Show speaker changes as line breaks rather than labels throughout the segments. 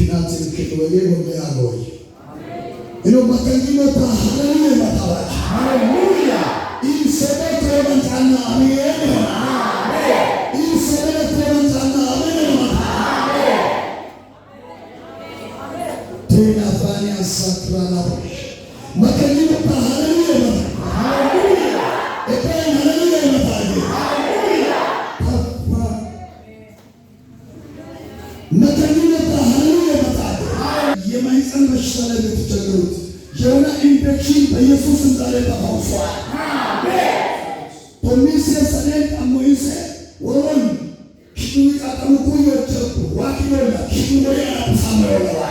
Kinatsikilweye gomeagoy. Ino makangino ta haleluya matawaji.
Hallelujah.
Insebe toman amen. Amen. Insebe toman amen. Amen. Tena fanya sakrala. Makangino ta haleluya matawaji.
Hallelujah.
Epen haleluya matawaji.
Hallelujah.
Papa. Makangino ta haleluya matawaji. የማህፀን በሽታ ላይ የምትቸገሩት የሆነ ኢንፌክሽን በኢየሱስ ስም ዛሬ ተፈውሷል።
Amen.
Polise sanen amoise woron kidui katamukuyo cheku wakiona kiduwe anakusameola.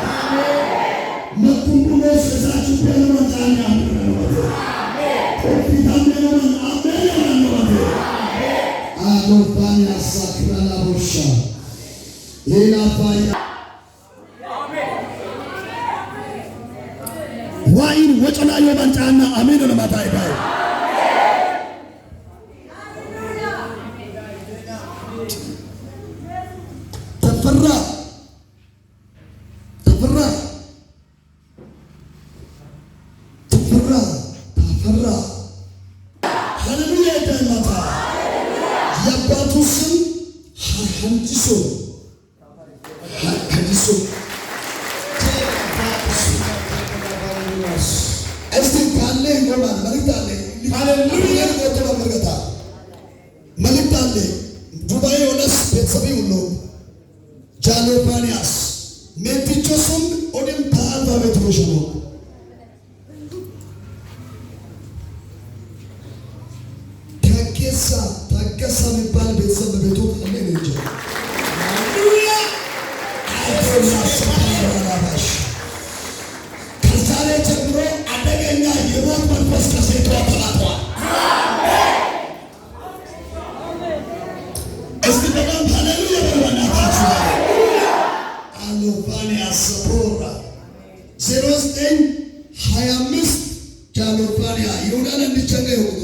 Makumbulo sezachu pena matani amena wate. Kofitamena man amena wate. Adofanya sakrala bosha. Ila fanya ዋይን ወጨላዮ ባንጫና አሜን ነው ማታይ ባይ ተፈራ ተፈራ ተፈራ ተፈራ ሃሌሉያ ዳማታ የአባቱ ስም ሀንዲሶ ሀንዲሶ እስቲ ካለ ይጎባል መልእክት አለ።
ሃሌሉያ።
ወጥቶ መርገታ መልእክት አለ። ጉባኤ ሆነስ ቤተሰብ ሁሉ ጃሎባንያስ ሜንቲቾሱም ኦዲም በአልፋቤት ሮሽኖ ታገሳ ታገሳ የሚባል ቤተሰብ በቤቱ ካለ ነው እንጂ
Hallelujah.
አቶላሽ ከዛሬ ጀምሮ አደገኛ የሞት መንፈስ ከሴቷ ተላቷል። እስቲ በጣም ሃሌሉያ በሉ በእናታችሁ። አሎቫኒያ ሰፖራ 0925 ጃሎቫኒያ ይሁዳን እንዲቸገ ይሁጡ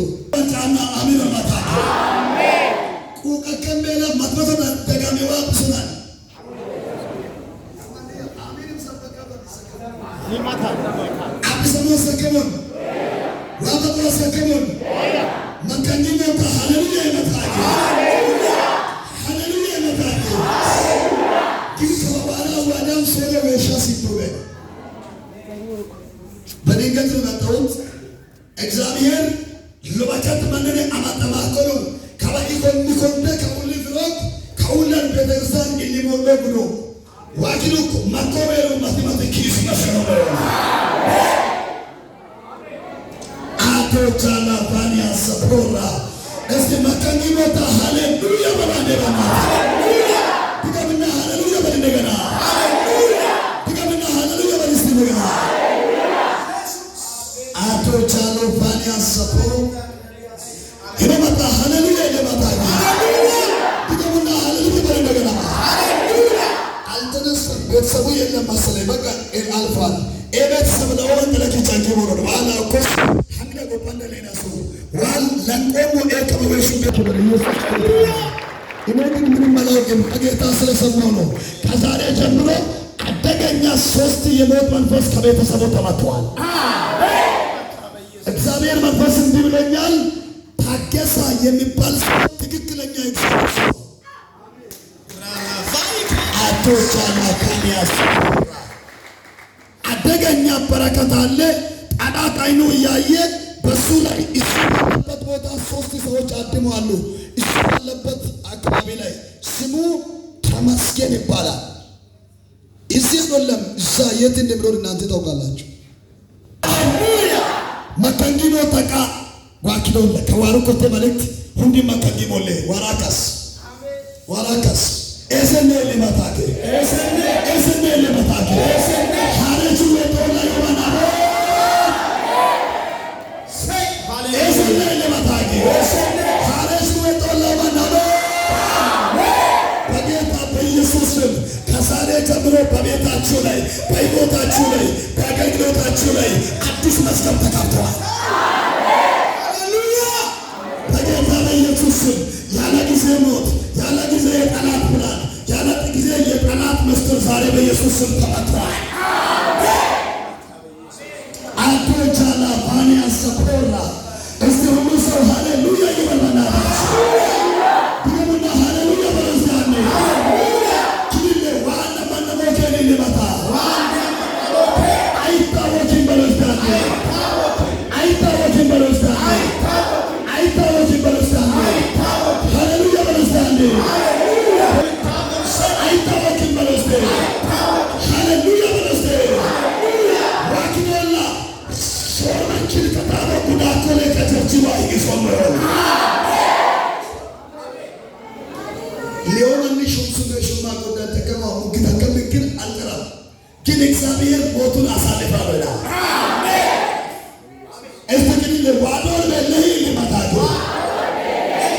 ጫና አሜን በማታቸው ቁቀከምቤላ ማትመቶ ደጋሚዋ ብሱናል አብሰሞ ሰከሞን ዋበቆ ሰከሞን መከኝነታ ሃሌሉያ ይመታኪ ሃሌሉያ ይመታኪ ግን ከበኋላ ዋዳም ሶለ ወሻ ሲቶበ በድንገት ነው መጣሁት። እግዚአብሔር ሉባቻት ማነነ አማጠማከሉ ከባኢኮኒኮንደ ከሁሊ ፍሮት ከሁለን ቤተክርስቲያን ኢሊሞሎ ብሎ ዋኪሉክ ማኮቤሩ ማቲማቲ ኪስ መሰኖ አቶ ቻላፋኒያ ሰፖራ እስቲ መከኒሞታ ሃሌሉያ በላንዴ በናት ድገምና ሃሌሉያ በል እንደገና ድገምና ሃሌሉያ በል እስቲ እንደገና አቶ ቻሎፋኒያ ሰፖ ይመጣ ሃሌሉያ ይመጣ ድገሙና ሃሌሉያ በል እንደገና አልተነሳም። ቤተሰቡ የለም መሰለኝ በቃ አልፏል። የቤተሰብ ለወን ለኪቻ ሆኖ ዋላ ኮስ ሐምደ ጎባንደ ሌላ ሰው ዋል ለንቆሞ ኤከበበሽ ቤት ኢየሱስ እኔ ግን ምንም አላውቅም ከጌታ ስለሰማሁ ነው። ከዛሬ ጀምሮ አደገኛ ሶስት የሞት መንፈስ ከቤተሰቡ ተመትተዋል። እግዚአብሔር መንፈስ እንዲህ ብሎኛል። ታገሳ የሚባል ሰው ትክክለኛ እግዚአብሔር ሰው አቶ ቻላካንያስ አደገኛ በረከት አለ። ጠላት አይኑ እያየ በሱ ላይ እሱ ባለበት ቦታ ሶስት ሰዎች አድመዋሉ። እሱ ባለበት አካባቢ ላይ ስሙ ተመስገን ይባላል። እዚህ አይደለም፣ እዛ የት እንደሚኖር እናንተ ታውቃላችሁ። መከንጊኖ ተቃ ጓኪዶለ ከዋሩኮቴ መልእክት ሁንዲ መከንጊሞሌ ዋራካስ ዋራካስ ኤሰኔ ሊመታኬ ኤሰኔ ሊመታኬ ሀረቹ ወጦላ ዮባናሮ
Say
ኤሰኔ
hallelujah.
ሊመታኬ ሀረቹ ወጦላ ዮባናሮ በጌታ በኢየሱስ ስም ከዛሬ ጀምሮ በቤታችሁ ላይ በሕይወታችሁ ላይ በአገልግሎታችሁ ላይ አዲስ መዝገብ ተከፍተዋል። ሃሌሉያ! በጌታ በኢየሱስ ስም ያለ ጊዜ ሞት፣ ያለ ጊዜ የጠላት ፕላን፣ ያለ ጊዜ የጠላት ምስጢር ዛሬ በኢየሱስ ስም ተመቷል። አቶቻላ ባኒያ ሰፖራ እስቲ ሁሉ ሰው ሃሌሉያ ይበል። በእናታችሁ ድገሙና ሃሌሉያ በሉ እስቲ አንዴ። ኪሊሌ ዋና ማነሞኬ ሊመታ አይታወኪም በሉ እስቲ አንዴ። አይታወኪም በሉ እስቲ አንዴ። አይታወኪም በሉ እስቲ አንዴ። ሃሌሉያ በሉ እስቲ አንዴ። አይታወኪም በሉ እስቲ። ሃሌሉያ በሉ እስቲ። ዋኪኖላ ሶርመንችን ከታበ ጉዳኮሌ ከቸርችዋ ይሶምሮ ሊዮናኒ ሹምሱነ ሹማ ጎዳ ተከማ ሙግታ ከምግን አልጠራም፣ ግን እግዚአብሔር ሞቱን አሳልፋለሁ ይላል። እስቲ ግን ለዋዶር በለህ ለማታገ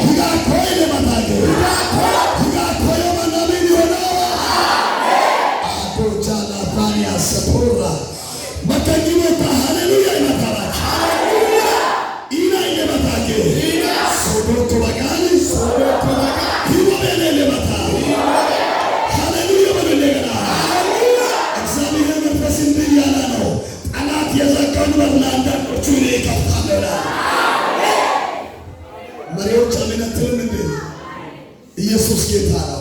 ሂጋ ኮይ ለማታገ ሂጋ ኮይ ማናምን ይሆና አቶቻላ ፋኒያ ሰፖራ መከኝሞታ ሃሌሉያ ይመታባች ኢና ይለመታገ ሶዶኮ በቃል ሂወቤሌ ለመታ ሃሌሉያ በሉ እንደገና። እግዚአብሔር መንፈስ እንዲህ እያለ ነው፣ ጠላት የዘጋውን በር ለአንዳንዶቹ እኔ እከፍታለሁ ይላል። መሪዎች አሜን አትልም እንዴ? ኢየሱስ ጌታ ነው።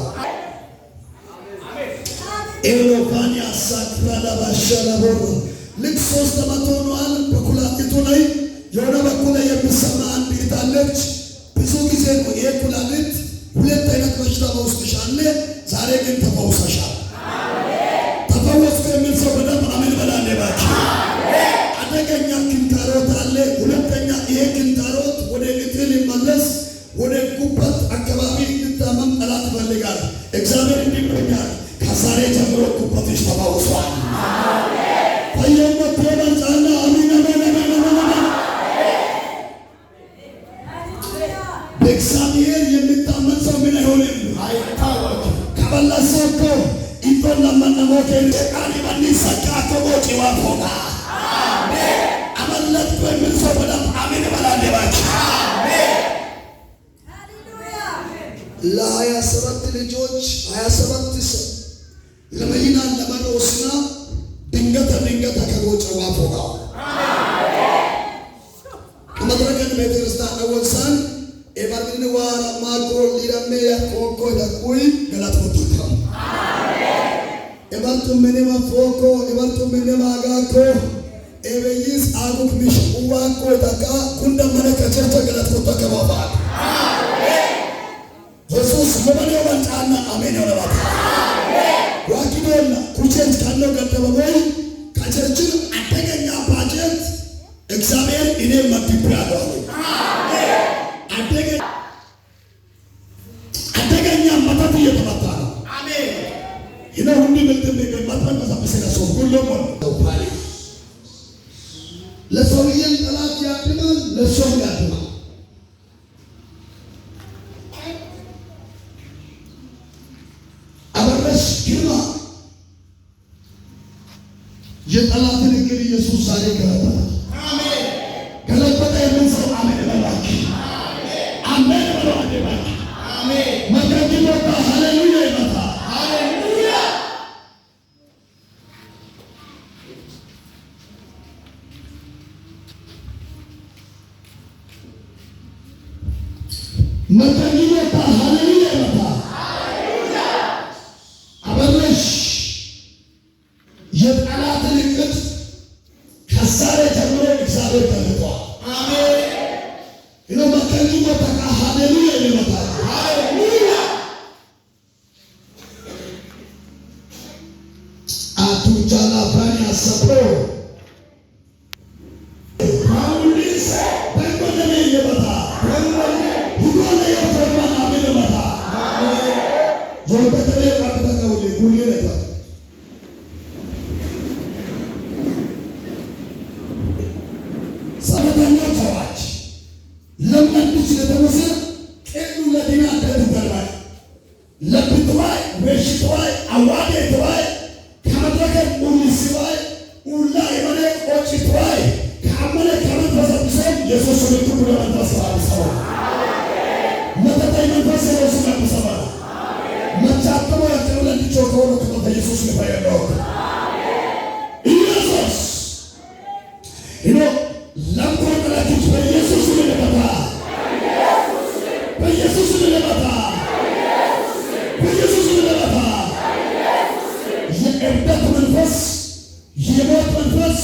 ኤሎፋኒያ ሳክራላ ባሻላቦር ልክ 3 ዓመት ሆኗል። በኩላሊቱ ላይ የሆነ በኩል ላይ የሚሰማ አንድ እህት አለች። ብዙ ጊዜ ነው ይሄ ኩላሊት ሁለት አይነት በሽታ በውስጥሽ አለ። ዛሬ ግን ተፈውሰሻል። ተፈወስኩ የሚል ሰው በደንብ አሜን በላለ እባክህ። አደገኛ ኪንታሮት አለ። ሁለተኛ ይሄ ኪንታሮት ወደ እጢ ሊመለስ ወደ ጉበት አካባቢ እንድታመም ጠላት ይፈልጋል። እግዚአብሔር እንዲህ ብሎኛል፣ ከዛሬ ጀምሮ ጉበትሽ ተፈውሷል። ፈየመት ጫና አሜን አሜን አሜን አሜን አሜን። በእግዚአብሔር የሚታመን ሰው ምን አይሆንም?
አይታወክም።
ከበለሰኮ ኢቶን ለመነሞኬ ቃኒ መኒ ሰቃቶ ቦጪዋ ፎጋ አመለጥኩ የሚል ሰው በደንብ አሜን በላለ እባክህ። ለ27 ልጆች 27 ሰው ለመይና ለመሮስና ድንገተ ድንገተ ከጎጨዋ ፎጋ ከመድረከን ቤተክርስቲያን አወሳን ኤባርግን ዋራ ማኮ ሊረሜ ያኮኮ ደቁይ ገላት ወጥታ ኤባርቱ ምንማ ፎኮ ኤባርቱ ምንማ አጋኮ ኤበይስ አጉክ ሚሽ uዋኮ ደቃ ኩንደ መነ ከቸርቸ ገላት ወጥታ ከባፋል ኢየሱስ ለመኔው መንጫና አሜን የሆነባት ዋኪዶና ኩቸርች ካለው ገደበ ወይ ከቸርችን አደገኛ ባጀት እግዚአብሔር እኔ መድቤያለሁ አለኝ። አደገኛ መተት እየተመታ ነው።
አሜን።
ይነ ሁንዲ ምልጥም መጥመን መሰመሰለ ሰው ሁሉም ለሰውዬም ጠላት ያድማል፣ ለሰውም ያድማል። አበረሽ ግርማ የጠላትን እግር ኢየሱስ ዛሬ ገለበጠ።
አሜን።
ገለበጠ የሚል ሰው አሜን በላክ። አሜን በለው አንዴ እባክህ።
አሜን።
መድረክ ወጣ። ሃሌሉያ ይመታ።
ሃሌሉያ።
መድረክ ወጣ። ሃሌሉያ ይመታ። አበረሽ የጠላትን እቅድ ከዛሬ ጀምሮ እግዚአብሔር ገልብጧል።
አሜን።
ይኖ መድረክ ወጣ። ሃሌሉያ ይመታ።
ሃሌሉያ።
አቱጃላ ብራኒ አሰብሮ
ፓውሊስ
በጎደኔ ይመታ ሁጎነ የቶማን አሜን ይመታ።
አሜን።
ዞርበተኔ ቃጥተቀውሌ ጉሌ ነታ ሰበተኞች አዋጅ ለመንድች ለተመሰ ቄሉ ለዲና ደትተርባይ ለብትዋይ ወሽትዋይ አዋዴትዋይ ከመድረከ ኡልስዋይ ኡላ የመነ ቆጭትዋይ ከአመነ ከመንፈስ ሰው የሱስ ምልክቱ ለመንፈስ ሰው መተታይ መንፈስ የሱ ቀብሰባ መቻተሞ ያቀብለ እንዲጮ ከሆነ ከመተ ኢየሱስ ይኖ ለምቆጥራችሁ በኢየሱስ ስም ለመታ፣ በኢየሱስ ስም ለመታ፣ በኢየሱስ ስም ለመታ። የእብደት መንፈስ፣ የሞት መንፈስ፣